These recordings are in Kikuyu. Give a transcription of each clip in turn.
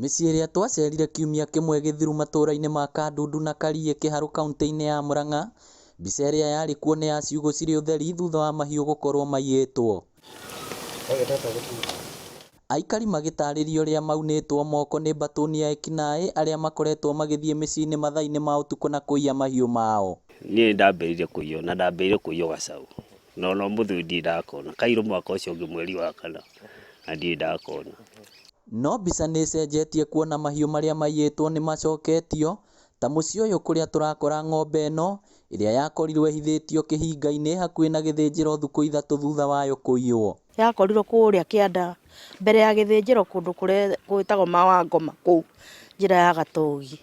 Mĩciĩ ĩrĩa twacerire kiumia kĩmwe gĩthiru matũra-inĩ ma Kandundu na Kariĩ Kĩharũ kauntĩ-inĩ ya Murang'a, mbica ĩrĩa yarĩ kuo nĩ ya ciugũ cirĩ ũtheri thutha wa mahiũ gũkorwo maiyĩtwo. Aikari magĩtarĩria ũrĩa maunĩtwo moko nĩ mbatũni ya ekinaĩ arĩa makoretwo magĩthiĩ mĩciĩ-inĩ mathaa-inĩ ma ũtukũ na kũiya mahiũ mao. Niĩ nĩ ndambĩrĩirie kũiywo na ndambĩrĩirie kũiywo gacaũ na ona ũmũthĩ ũyũ ndirĩ ndakona. Kaiyirwo mwaka ũcio ũngĩ mweri wa kana na ndirĩ ndakona. No mbica nĩ ĩcenjetie kuona mahiũ marĩa maiyĩtwo nĩ macoketio, ta mũciĩ ũyũ kũrĩa tũrakora ng'ombe ĩno ĩrĩa yakorirwo ĩhithĩtio kĩhinga-inĩ hakuhĩ na gĩthĩnjĩro thukũ ithatũ thutha wayo kũiywo. Yakorirwo kũrĩa kĩanda mbere ya gĩthĩnjĩro kũndũ gwĩtagwo Mawangoma kũu njĩra ya Gatũgi.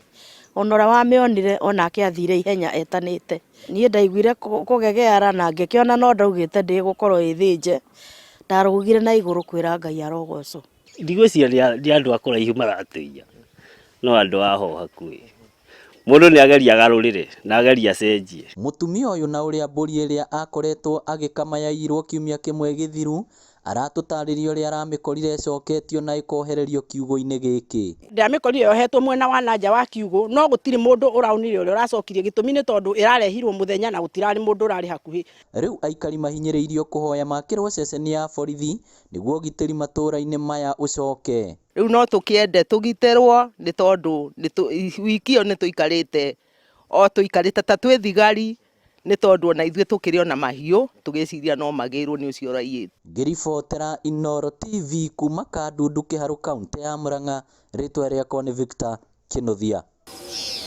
Ona ũrĩa wamĩonire onake athire ihenya etanĩte. Niĩ ndaiguire kũgegeara na ngĩkĩona no ndaugĩte ndĩgũkorwo ĩ thĩnje, ndarũgire na igũrũ kwĩra Ngai arogocwo. Ndigwĩciria nĩ andũ a kũraihu maratũiya, no andũ a haha hakuhĩ. Mũndũ nĩ ageria agarũrĩre na ageria acenjie. Mũtumia ũyũ na ũrĩa mbũri ĩrĩa akoretwo agĩkama yaiyirwo kiumia kĩmwe gĩthiru, aratũtarĩria ũrĩa aramĩkorire ĩcoketio na ĩkohererio kiugũ-inĩ gĩkĩ. Ndĩramĩkorire yohetwo mwena wa na nja wa kiugũ no gũtirĩ mũndũ ũraonire ũrĩa ũracokirie gĩtũmi nĩ tondũ ĩrarehirwo mũthenya na gũtirarĩ mũndũ ũrarĩ hakuhĩ. Rĩu aikari mahinyĩrĩirio kũhoya makĩrwo ceceni ya borithi nĩguo ũgitĩri matũra-inĩ maya ũcoke. Rĩu no tũkĩende tũgitĩrwo nĩ tondũ wiki ĩyo nĩ tũikarĩte o tũikarĩte ta twĩ thigari nĩ tondũ ona ithuĩ tũkĩrĩ ona mahiũ tũgĩciria no magĩrwo nĩ ũcio ũraiyĩte. Ngĩribotera Inooro TV kuma Kandundu Kĩharũ kauntĩ ya Murang'a, rĩtwa rĩakwa nĩ Victor Kĩnuthia.